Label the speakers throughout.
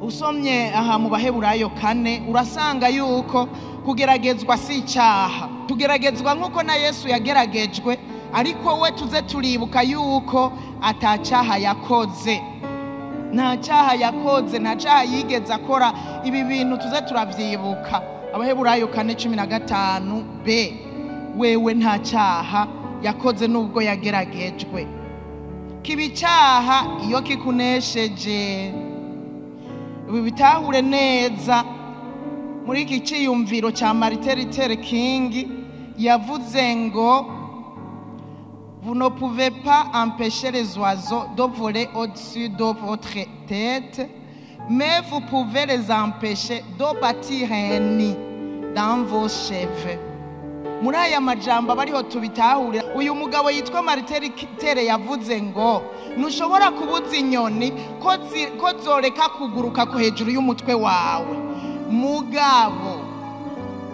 Speaker 1: Usomye aha mu Baheburayo 4 urasanga yuko kugeragezwa si icyaha. Tugeragezwa nk'uko na Yesu yageragejwe, ariko we tuze turibuka yuko atacyaha yakoze. Nta cyaha yakoze, nta cyaha yigeze akora. Ibi bintu tuze turavyibuka. Abaheburayo 4:15 b, wewe nta cyaha yakoze nubwo yageragejwe. Kiba icyaha iyo kikunesheje. Ibi bitahure neza muri iki cyiyumviro cya Martin Luther King yavuze ngo: "Vous ne pouvez pas empêcher les oiseaux de voler au-dessus de votre tête, mais vous pouvez les empêcher de bâtir un nid dans vos cheveux." Muri aya majambo aba ariho tubitahurira. Uyu mugabo yitwa Martin Luther yavuze ngo ntushobora kubuza inyoni ko zoreka kuguruka ko hejuru y'umutwe wawe, mugabo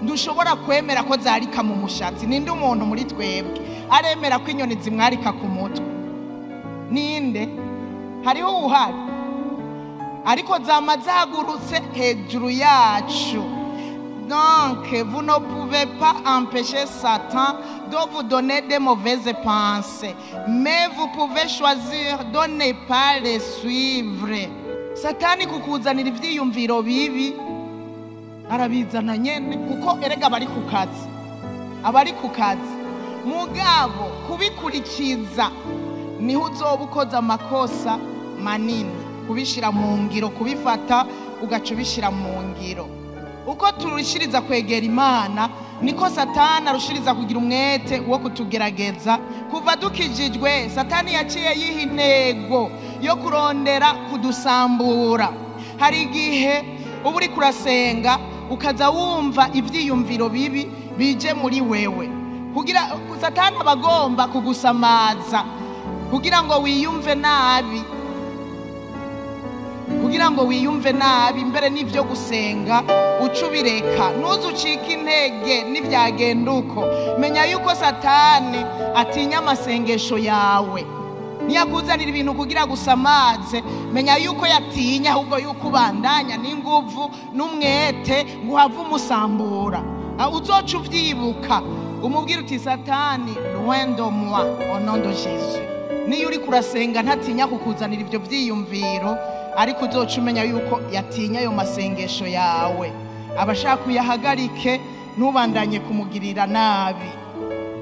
Speaker 1: ntushobora kwemera ko zarika mu mushatsi. Ninde umuntu muri twebwe aremera ko inyoni zimwarika ku mutwe? Ninde? Hariho uhari? Ariko zama zagurutse hejuru yacu. Donc, vous ne pouvez pas empêcher Satan de vous donner des mauvaises pensées, mais vous pouvez choisir de ne pas les suivre. Satani kukuzanira ivyiyumviro bibi arabizana nyene, kuko erega abari ku kazi, abari ku kazi. Mugabo kubikurikiza niho uzoba ukoze amakosa manini, kubishira mu ngiro, kubifata ugaca ubishira mu ngiro. Uko turushiriza kwegera Imana, niko Satani arushiriza kugira umwete wo kutugerageza. Kuva dukijijwe, Satani yaciye yiha intego yo kurondera kudusambura. Hari igihe uba uriko urasenga ukaza wumva ivyiyumviro bibi bije muri wewe, kugira Satani aba agomba kugusamaza kugira ngo wiyumve nabi, kugira ngo wiyumve nabi mbere n'ivyo gusenga uca ubireka. Ntuze ucike intege n'ivyagenda uko. Menya yuko Satani atinya amasengesho yawe. Niyakuzanira ibintu kugira gusamaze, menya yuko yatinya ahubwo yuko ubandanya n'inguvu n'umwete ngo uhave umusambura. Uzoca uvyibuka umubwire uti: "Satani, loin de moi, au nom de Jésus." Niyo uriko urasenga ntatinya kukuzanira ivyo vyiyumviro, ariko uzoca umenya yuko yatinya ayo masengesho yawe, abashaka uyahagarike, ntubandanye kumugirira nabi.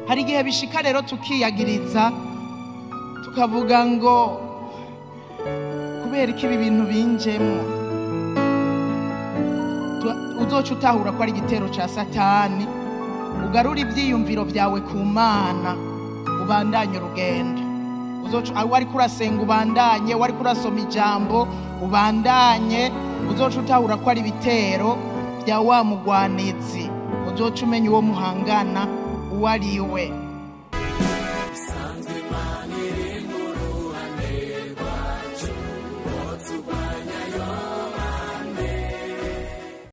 Speaker 1: Hari igihe bishika rero tukiyagiriza, tukavuga ngo kubera ko ibi bintu binjemwo. Uzoca utahura ko ari igitero ca Satani, ugarura ivyiyumviro vyawe ku Mana, ubandanye urugendo. Uzoca wariko urasenga ubandanye, wariko urasoma ijambo ubandanye. Uzoca utahura ko ari ibitero vya wa mugwanizi, uzoca umenya uwo muhangana uwo ari we.